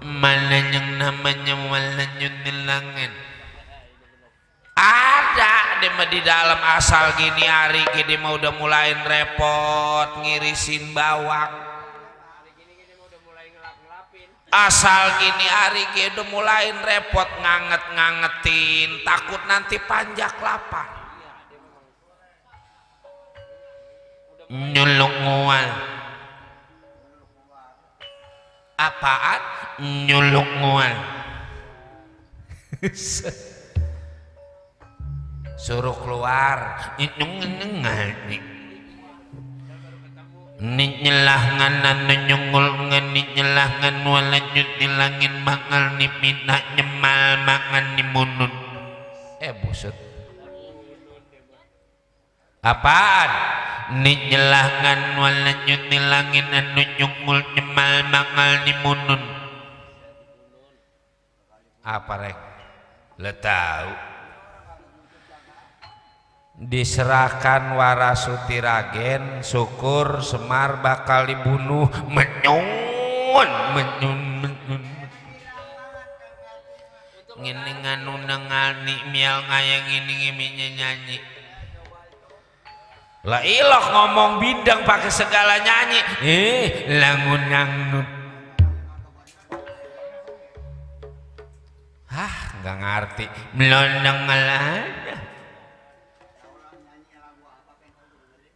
Speaker 1: mana yang namanya malah nyunilangan ada dia mah di dalam asal gini hari gini mah udah mulain repot ngirisin bawang. Asal gini hari gini udah mulain repot ngangetin takut nanti panjak lapar. Nyuluk ngual apaan? Nyuluk ngual suruh keluar nih nyelah nganan nyungul ngani nyelah ngan walajut nilangin mangal ni minah nyemal mangan ni munun busut apaan nih nyelah ngan walajut nilangin anu nyungul nyemal mangal ni munun apa rek le tahu diserahkan Warasuti Ragen syukur Semar bakal dibunuh menyun ngini nganu nengani mial ngayang ini ngiminya nyanyi lah ilok ngomong bidang pakai segala nyanyi langun nangnut nggak ngerti melondong malah.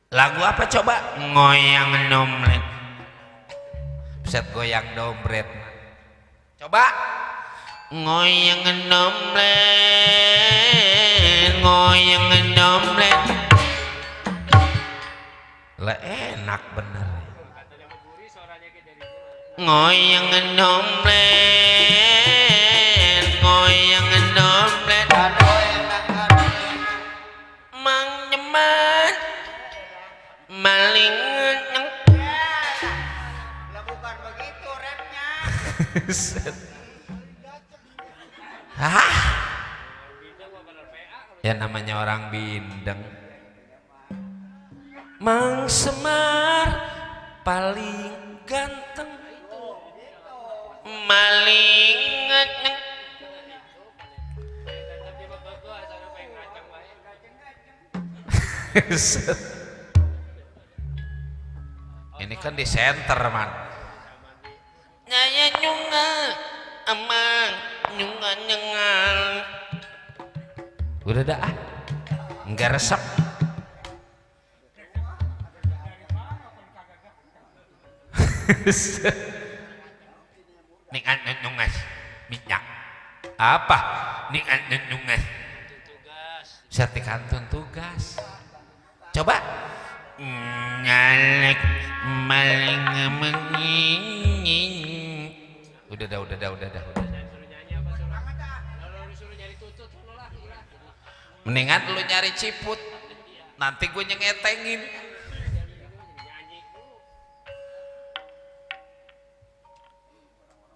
Speaker 1: Lagu apa coba? Ngoyang dompret. Set goyang dompret. Coba. Ngoyang dompret, ngoyang dompret. Lah enak bener. Ngoyang dompret, ngoyang dompret. Mang nyeman maling lah bukan begitu rapnya. Ya namanya orang bindeng. Mang Semar paling ganteng maling ini kan di center man nyaya nyunga amang nyunga nyengal udah dah enggak resep ning anu nyungas minyak apa ning anu nyungas sertikantun tugas coba nyalek maling menging udah dah mendingan lu nyari ciput nanti gue nyengetengin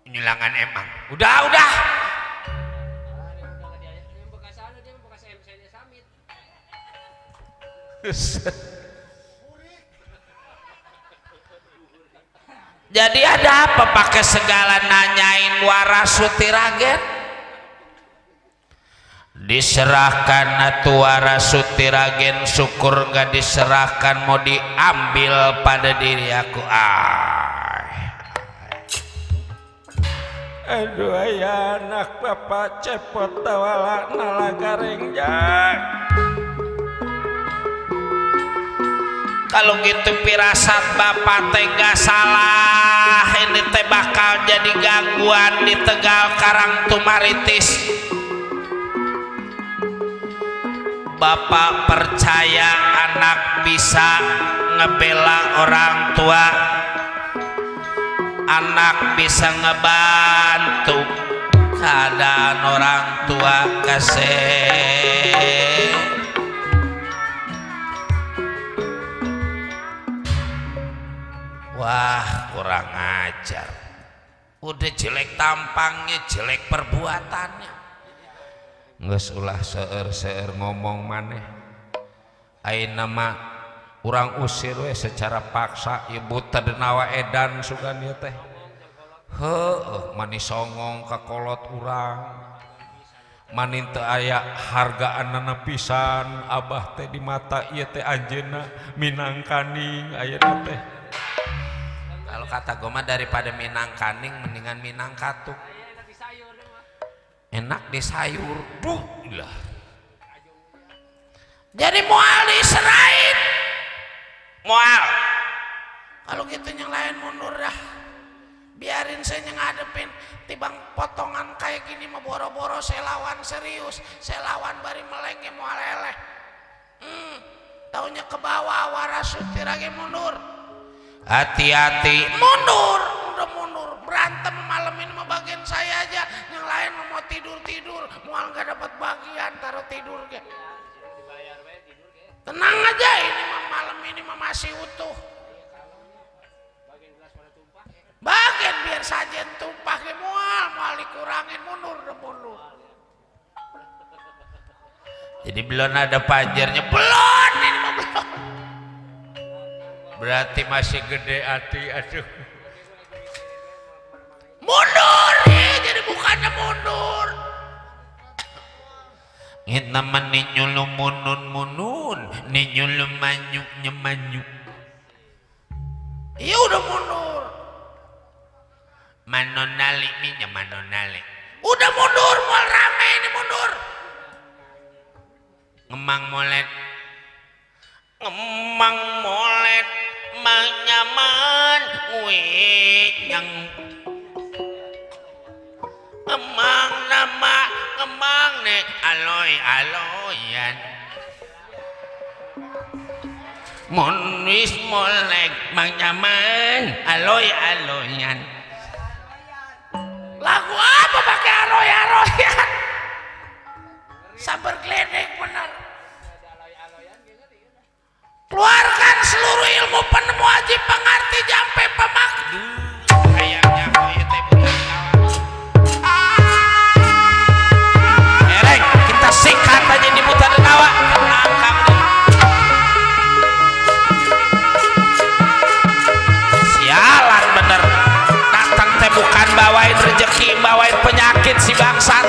Speaker 1: nyulangan emang udah jadi ada apa pakai segala nanyain Warasuti Ragen diserahkan atuh Warasuti Ragen syukur gak diserahkan mau diambil pada diri aku aduh ayah anak bapak cepot tawala nalagareng jak kalau gitu pirasat bapak teh gak salah ini teh bakal jadi gangguan di Tegal Karang Tumaritis. Bapak percaya anak bisa ngebela orang tua, anak bisa ngebantu keadaan orang tua. Kasih wah kurang ajar, udah jelek tampangnya, jelek perbuatannya. Nges ulah seueur ngomong maneh. Ayeuna mah urang usir we secara paksa, ibu tadenawa edan sugan ieu teh. Heueuh mani songong ka kolot urang. Manin teu aya hargaanna pisan, abah teh di mata ieu teh anjeunna Minang Kaning ayeuna teh. Kalau kata gue mah daripada Minang Kaning mendingan Minang Katuk. Enak di sayur, duh lah. Jadi moal diserahin, moal. Kalau gitu yang lain mundur dah. Biarin saya ngadepin, tibang potongan kayak gini mah boro-boro saya lawan serius, saya lawan bari melengke moal leleh. Taunya ke bawah waras sutirage mundur. Hati-hati, mundur, udah mundur. Berantem malam ini mah bagian saya aja, yang lain mau tidur-tidur, mau nggak dapat bagian taruh tidur ke. Tenang aja, ini mah malam ini mah masih utuh. Bagian biar saja tumpah ke mual dikurangin, mundur udah mundur. Jadi belum ada pajarnya, belum ini mah belum. Berarti masih gede hati, aduh. Mundur nih, jadi bukannya mundur. Kita meninjulu munun, ninjulu manyu. Iya udah mundur. Manonali minyak manonali. Udah mundur, mual rame ini mundur. Ngemang molet manyaman yang ngemang ne aloyan monis molek manyaman aloyan. Lagu apa pakai aroyan? Sabar gledek bener. Keluarkan seluruh ilmu penemu aji pengerti jampe pemak. Kayaknya koyo teh bukan kawan. Ereng, kita sikat aja di buta denawa. Langkang. Sialan bener. Datang teh bukan bawain rezeki, bawain penyakit si bangsat.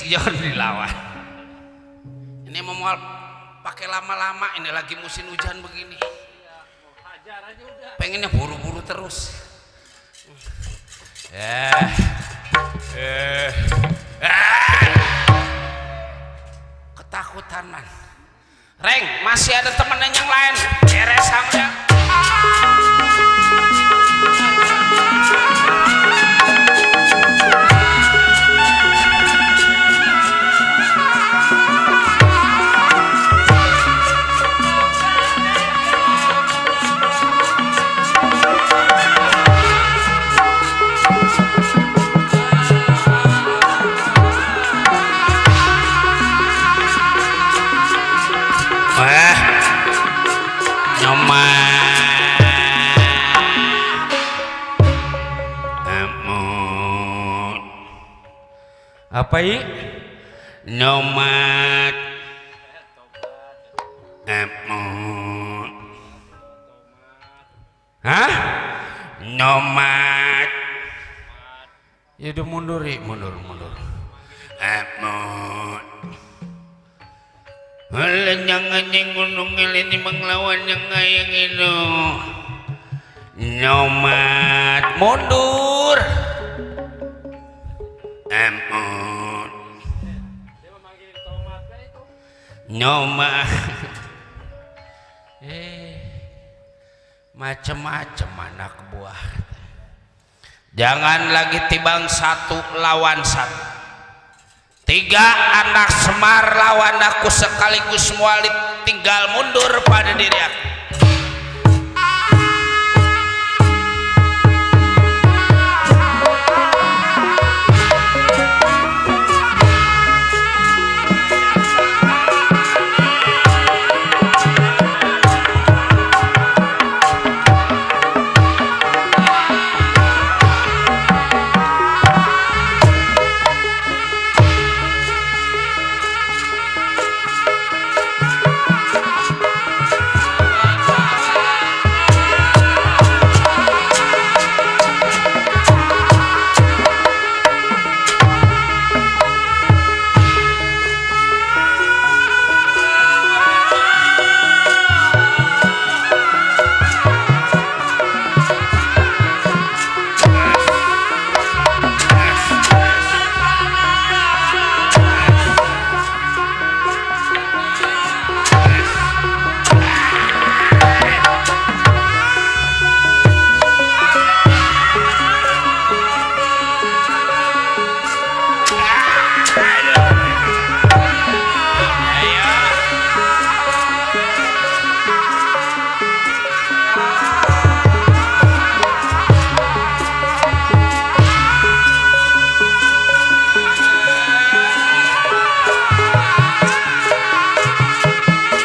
Speaker 1: John dilawan. Ini mau pakai lama-lama, ini lagi musim hujan begini.
Speaker 3: Hajar aja udah.
Speaker 1: Pengennya buru-buru terus. Ketakutan. Reng, masih ada temennya yang lain. Beres sampai. Apa ini? Nomat Amut. Hah? Nomat. Ya udah mundur. Amut. Halan jangan yang gunung ini menglawan yang ngayang itu. Nomat mundur. Amut.
Speaker 3: Dia memanggilin tomat lah itu.
Speaker 1: Nomat. Macem-macem anak buah. Jangan lagi tibang 1 lawan 1. 3 anak Semar lawan aku sekaligus mualit, tinggal mundur pada diri aku.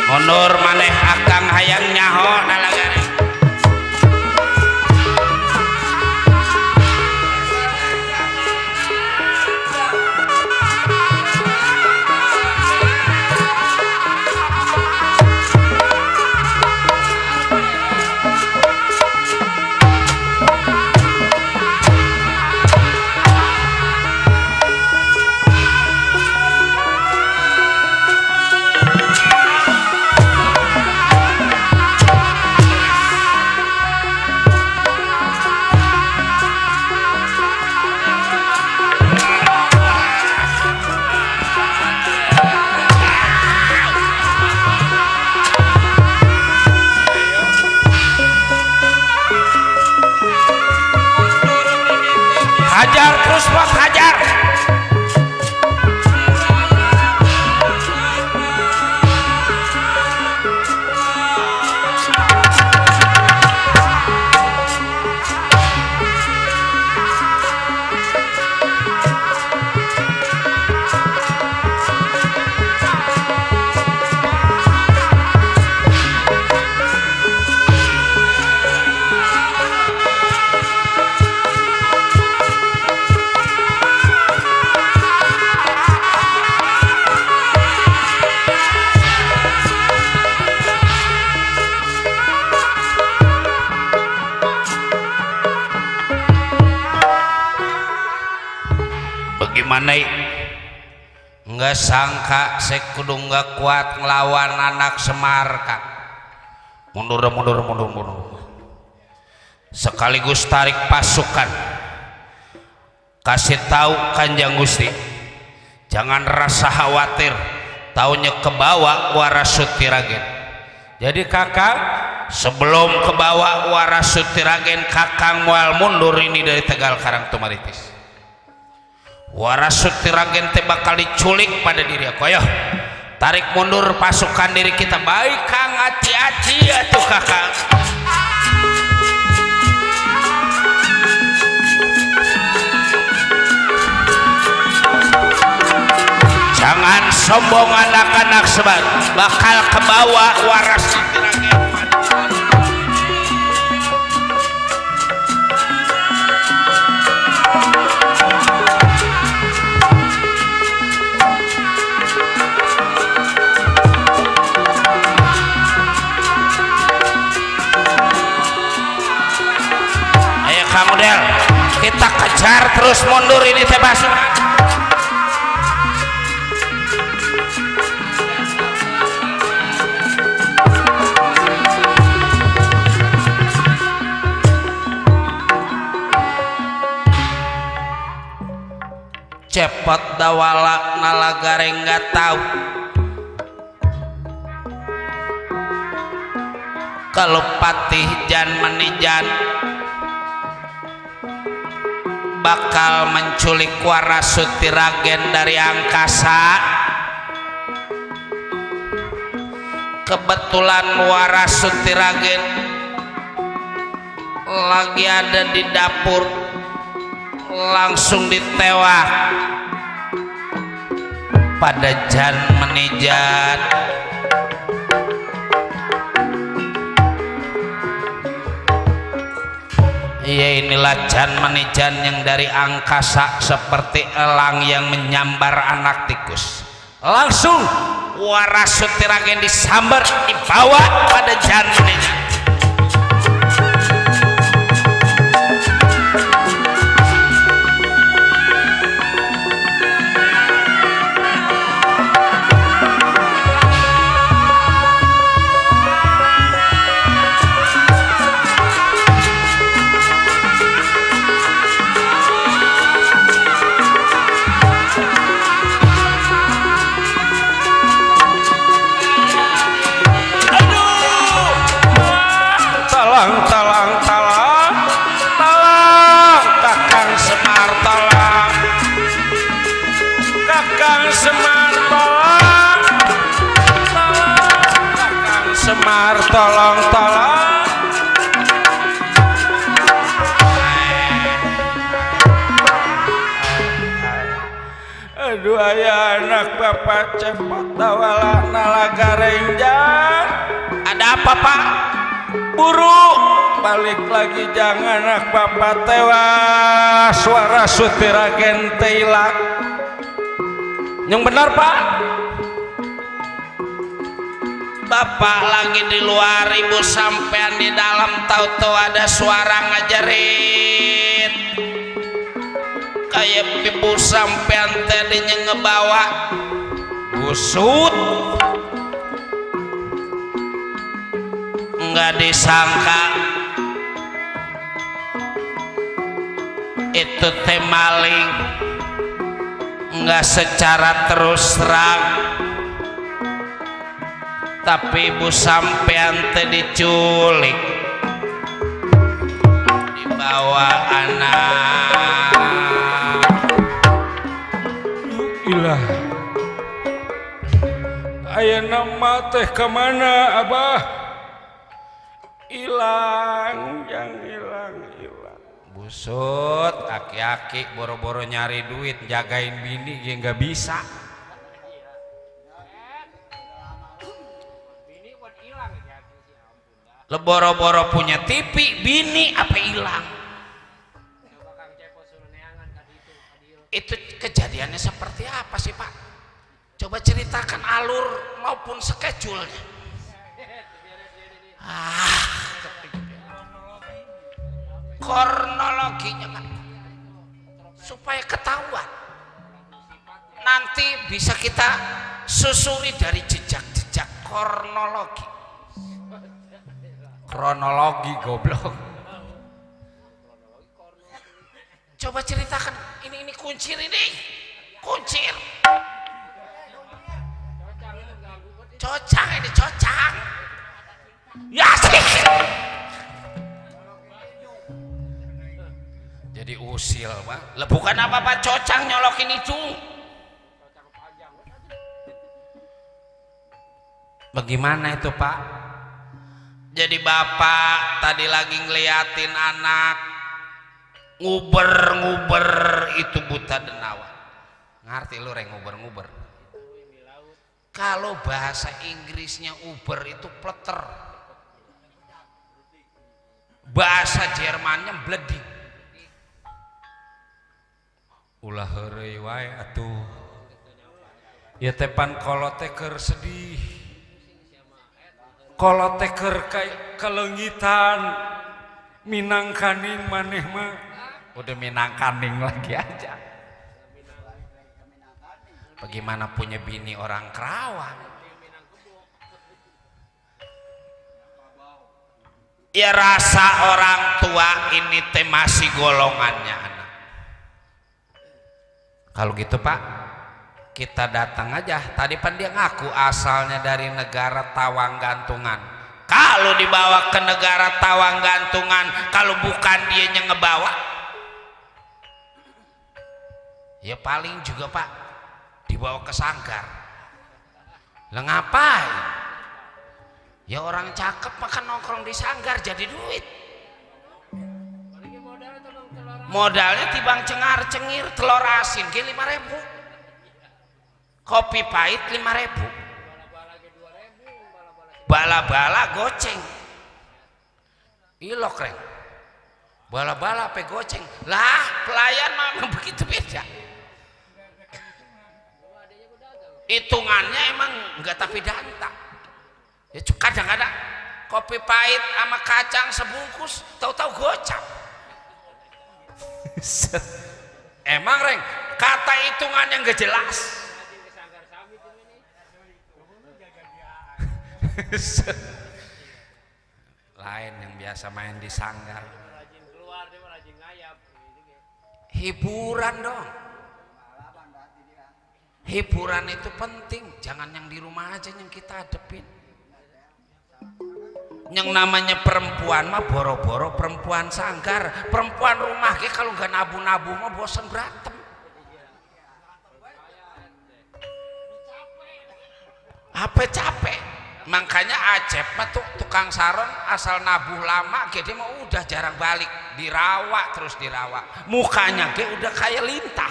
Speaker 1: Mundur maneh akang hayang nyaho nalagare. Hajar terus bos, hajar. Bagaimana nggak sangka saya kudu nggak kuat ngelawan anak Semar Kang. Mundur sekaligus tarik pasukan, kasih tahu Kanjeng Gusti jangan rasa khawatir, taunya kebawa Warasuti Ragen. Jadi kakang sebelum kebawa Warasuti Ragen, kakang mual mundur ini dari Tegal Karang Tumaritis. Warasuti Ragen teh bakal diculik pada diri aku. Ayo tarik mundur pasukan diri kita. Baik Kang, hati-hati atuh kakang. Jangan sombong anak-anak Semar, bakal kebawa Warasuti Ragen. Ayo kamu Del, kita kejar terus mundur ini teh pasukan. Cepot dawala nalagare nggak tahu kalau patih jan menijan bakal menculik Warasuti Ragen dari angkasa. Kebetulan Warasuti Ragen lagi ada di dapur, langsung ditewak pada jan menijan. Ya inilah jan menijan yang dari angkasa seperti elang yang menyambar anak tikus. Langsung Warasuti Ragen disambar, dibawa pada jan menijan. Tolong. Aduh ayah anak bapak cepat dawala nalagarenjang. Ada apa pak? Buru balik lagi, jangan anak bapak tewas. Warasuti Ragen hilang. Yang benar pak? Bapak lagi di luar, ibu sampean di dalam, tahu-tahu ada suara ngajarin. Kayak ibu sampean tadinya ngebawa busut. Nggak disangka itu teh maling. Nggak secara terus terang, tapi ibu sampean teh diculik, dibawa anak. Ilah, aya nama teh kemana abah? Hilang, yang hilang. Busut, aki-aki boro-boro nyari duit, jagain bini dia nggak bisa. Lo boro-boro punya TV, bini apa hilang? Itu kejadiannya seperti apa sih pak? Coba ceritakan alur maupun schedule-nya. Kronologinya pak, supaya ketahuan. nanti bisa kita susuri dari jejak-jejak kronologi goblok. Coba ceritakan ini kuncir cocang ini cocang ya sih. Jadi usil Pak, bukan apa-apa, cocang nyolokin itu. Bagaimana itu Pak? Jadi bapak tadi lagi ngeliatin anak nguber itu buta denawa. Ngerti lu reng nguber? Kalau bahasa Inggrisnya uber itu pleter, bahasa Jermannya bleding. Ulah heureuy wae atuh. Ya tepan kalau teker sedih, kalau teker kelengitan, minang kaning maneh mah udah minang kaning lagi aja. Bagaimana punya bini orang Kerawang? Ya rasa orang tua ini teh masih golongannya anak. Kalau gitu Pak, kita datang aja. Tadi pan dia ngaku asalnya dari negara Tawang Gantungan. Kalau dibawa ke negara Tawang Gantungan, kalau bukan dia yang ngebawa, ya paling juga Pak dibawa ke sanggar. Lah ngapain? Ya orang cakep makan nongkrong di sanggar jadi duit. Modalnya tibang cengar-cengir telur asin ge 5.000. Kopi pahit 5.000. Bala-bala goceng. Ilok reng. Bala-bala pe goceng. Lah pelayan mah begitu beda. Hitungannya emang enggak tapi danta. Ya kadang-kadang kopi pahit sama kacang sebungkus tahu-tahu gocap. Emang reng kata hitungannya enggak jelas. Lain yang biasa main di sanggar. Hiburan dong. Hiburan itu penting, jangan yang di rumah aja yang kita hadepin. Yang namanya perempuan mah boro-boro perempuan sanggar, perempuan rumah ke kalau nggak nabu-nabu mah bosan berantem. Apa capek? Makanya Acep mah tuh tukang saron asal nabuh lama, dia mah udah jarang balik, dirawat terus dirawat. Mukanya ke udah kayak lintah.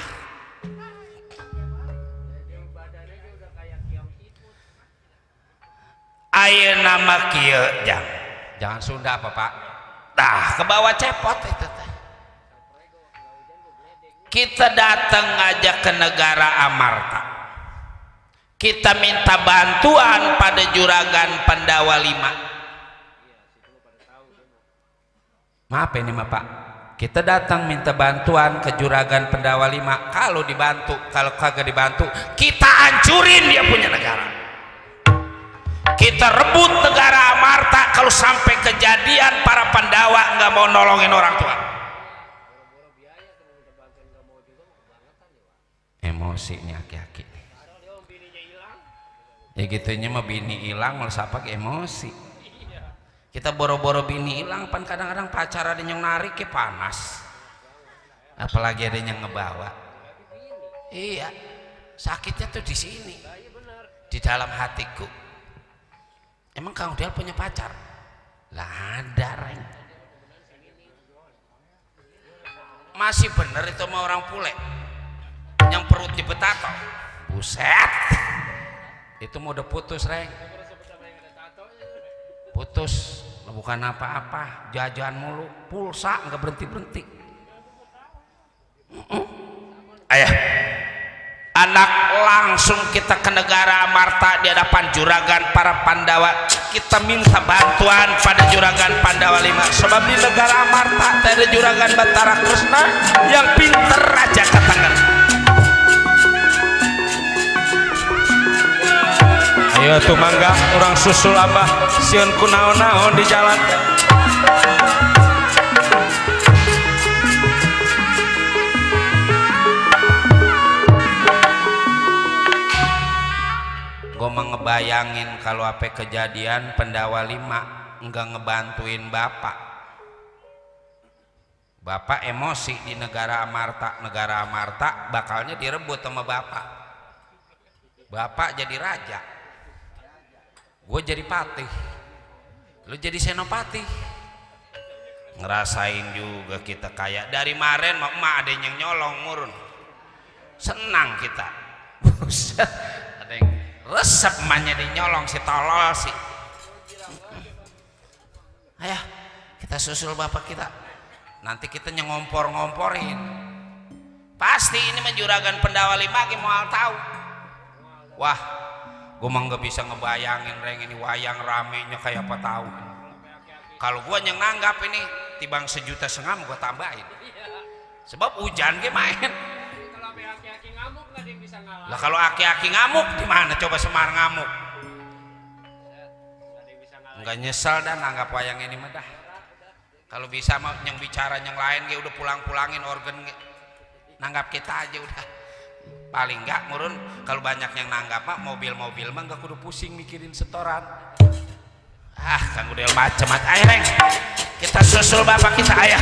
Speaker 1: Ayo nama kieu jangan Sunda apa Pak? Tah ke bawah cepot itu teh. Kita datang aja ke negara Amarta. Kita minta bantuan pada Juragan Pandawa 5. Maaf ini mah Pak. Kita datang minta bantuan ke Juragan Pandawa 5. Kalau dibantu, kalau kagak dibantu, kita hancurin dia punya negara. Kita rebut negara Amarta. Kalau sampai kejadian para Pandawa nggak mau nolongin orang tua, emosinya aki-aki ya gitunya mah bini hilang malah siapa ke emosi. Kita boro-boro bini hilang pan kadang-kadang pacar ada yang narik ke panas, apalagi ada yang ngebawa. Iya sakitnya tuh di sini, di dalam hatiku. Emang Kang Udel punya pacar? Lah ada reng. Masih bener itu sama orang bule yang perutnya betato. Buset. Itu mau udah putus reng. Putus, bukan apa-apa, jajan mulu, pulsa nggak berhenti-berhenti. Ayah. Anak langsung kita ke negara Amarta di hadapan Juragan para Pandawa. Kita minta bantuan pada Juragan Pandawa 5. Sebab di negara Amarta ada Juragan Batara Kresna yang pinter raja Katanggan. ayo tuh mangga orang susul abah sieun kunaon-naon di jalan. Gue mau ngebayangin kalau apa kejadian pendawa 5 enggak ngebantuin bapak. Bapak emosi di negara Amarta bakalnya direbut sama bapak. Bapak jadi raja, gue jadi patih, lu jadi senopati. Ngerasain juga kita kayak dari kemarin emak ada yang nyolong murun, senang kita. Buset, ada yang resep emaknya dinyolong si tolol sih. Ayo kita susul bapak kita, nanti kita nyengompor-ngomporin. Pasti ini menjuragan pendawa 5 mau tahu. Wah, gue mah nggak bisa ngebayangin reng ini wayang ramenya kayak apa tahu. Kalau gue yang nanggap ini tibang 1,5 juta gue tambahin. Sebab hujan gue main.
Speaker 3: Kalau aki-aki ngamuk nggak ada yang bisa ngalah.
Speaker 1: Lah kalau aki-aki ngamuk gimana? Coba Semar ngamuk. Nggak nyesel dan nanggap wayang ini mah dah. Kalau bisa mau yang bicara yang lain gue udah pulang-pulangin organ nanggap kita aja udah. Paling enggak murun kalau banyak yang nanggap mah mobil-mobil mah enggak kudu pusing mikirin setoran. Ah Kang Udel macam-macam. Ayo Reng, kita susul bapak kita ayah.